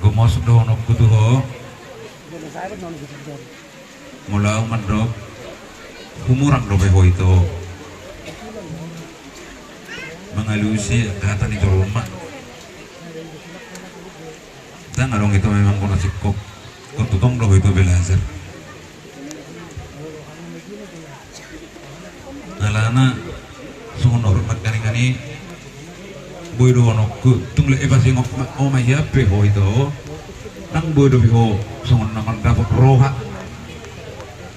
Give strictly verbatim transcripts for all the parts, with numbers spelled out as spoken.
Gomos dohononku tu ho. Molo au mandok, humurang dope ho ito. Mangalusi angka hata ni jolma. Ndang adong ito memang bona singkop. Ingkon tutong do ho ito belajar. Alana songon on ma nangkaning i, boi dohononku, tung le ipasingot ma, o ma hian pe ho ito, ndang boi dope ho songon na mandapot roha.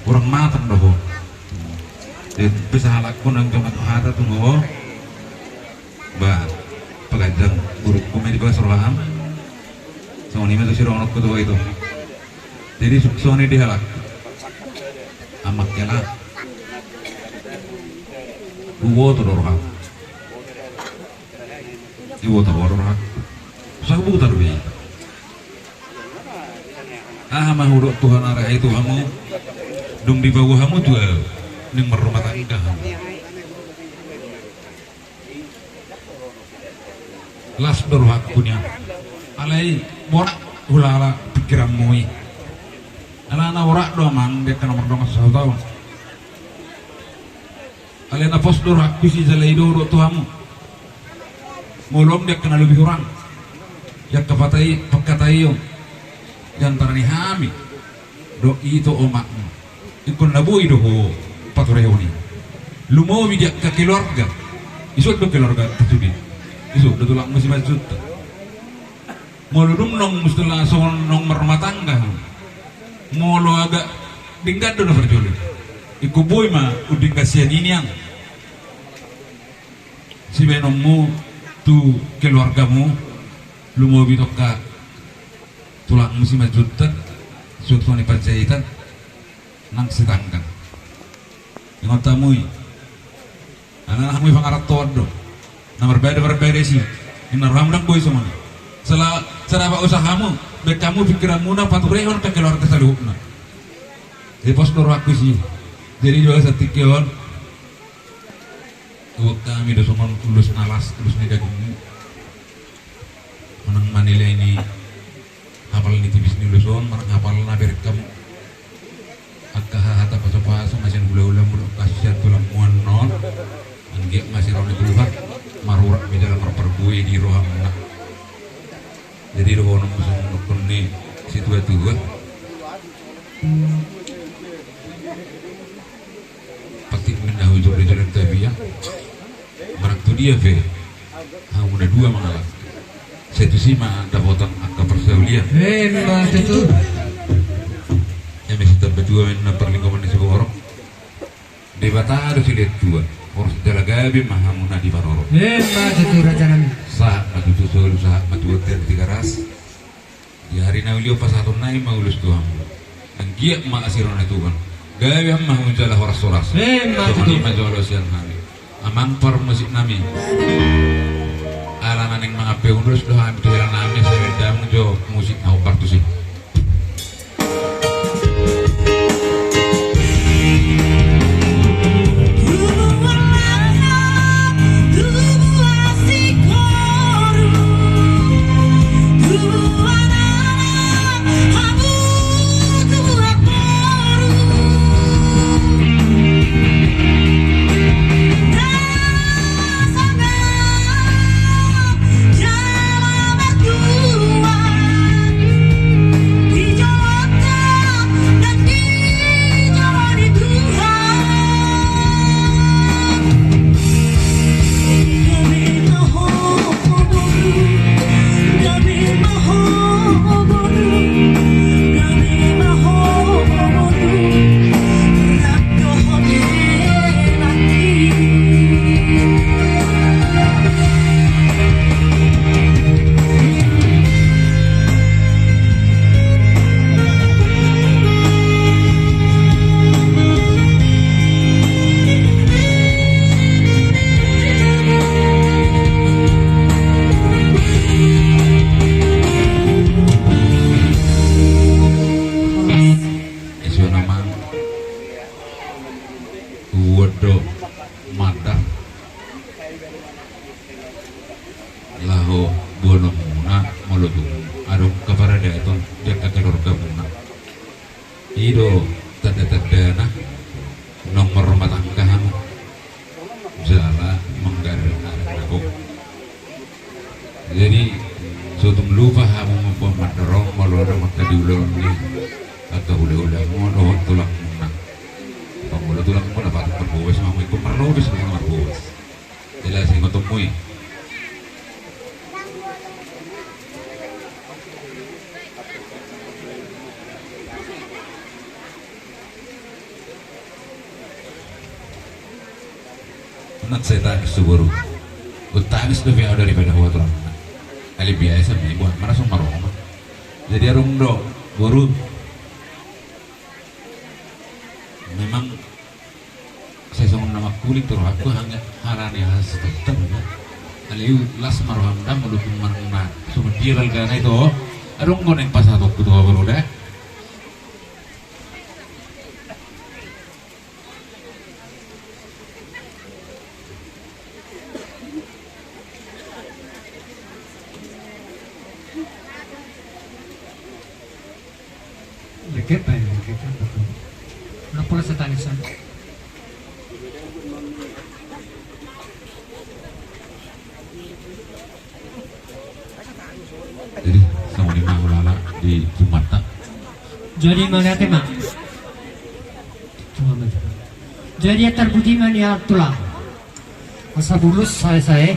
Kurang matang do ho. Jadi pe sahalakku nang jongan hata tu ho. Ba, paganjang burukku ma dibagas roham. Songon i ma tu sidohononku tu ho ito. Jadi so-, songon i di halak. Amak kena. Uboto do roham. Uboto do roham. Sabutar be. Aha ma hudok Tuhan ari tu hamu. Dung dipaboa hamu tu au, naeng marrumah tangga hamu. Las do rohangku nian. Alai borat hulala pikiranmu i. Alana borat do amang, dia kena mardongan sasaut. Alai na pos do rohangku isi jala i do hudok tu hamu. Molo dia kena lobi hurang. Dia kapatai, pakatai o. Di antara ni hami. Dohot ito omakmu. Ingkon na boi do ho paturehon i. Lumobi di angka keluarga. Ison do keluarga tu sude. Ison do tulangmu Simanjuntak. Molo dung nong musti langsung nong marrumah tangga. Molo agak denggan do na parjolo. Ingkon boi ma undenggan sian i nian. Sibaenonmu tu keluargamu, lumobi tu angka tulangmu Simanjuntak, suhut ni Panjaitan, nang Sitanggang. Ingot hamu i. Alana hamu i pangarantoan do. Na marbada marbada isi. Inna roham ndang boi songon i. Sala, sala ba usahamu, baen hamu pikiranmuna paturehon angka keluarga saluhutna. Jadi pos do rohangku isi. Jadi jala saonari on. Tuat hami do songon ulos na las, ulos ni dagingmu. Manang manilai ni hapal ni tipis ni ulos on, manang hapal na berek hamu. Angka hahata pasupasu na sian hulahulamu dohot sian tulangmu annon. Anggiat ma sirone Tuhan, marurat be jala marparbue di rohamuna. Jadi dohononmu songon dohonon ni situatua. Patik mena hujur di jalan tabiat. Manang tu dia pe hamu na dua mangalap. Sai tusi ma dapotan angka parsaulian. Emma tutu. Eme sitamba tua mena parlinggoman ni siborok. Debata do silehon tua. Horas jala gabe ma hamu na diparorot. Emma tutu rajanami. Sahat ma tutu solu, sahat ma tutu tiar Tigaras. Di ari na uli on pasahaton nami ma ulos tu hamu. Anggiat ma asi roha ni Tuhan. Gabe ma hamu jala horas-horas. Emma tutu. Songon i ma jolo sian hami. Amang parmusik nami. Alana naeng mangampe ulos do hami tu hela nami, sai baen damang jo musik na hombar tusi. Ison amang, uot do mata. Laho boanonmuna molo tung adong kaparan Do tanda-tandana nunga marrumah tangga hamu jala manggarar anak na gok. Jadi so tung lupa hamu mambuat mandorong molo adong angka di ulaon ni angka hulahulamu dohot tulangmuna. Pamolo tulangmuna patut marbobas ma hamu, ingkon marlobas ma hamu marbobas. Jelas ingotonmu i. Unang sai tangis tu boru. Tangis dope au daripada hua tulang. Alai biasa ma i, boha ma na so maroma. Jadi adong do boru. Memang sai songon na mangkuling tu rohangku hanggo halani hasasatanta. Alai las ma roham da molo tung manang na songon dia balgana i to. Adong do naeng pasahatonku tu ho boru da. Lekat bae, lekat kan betul. Nang pola setani san. Jadi songon i ma hulala di Jumatan. Jadi mauliate ma. Jadi antar budi ma nian tulang. Asa bulus sae-sae.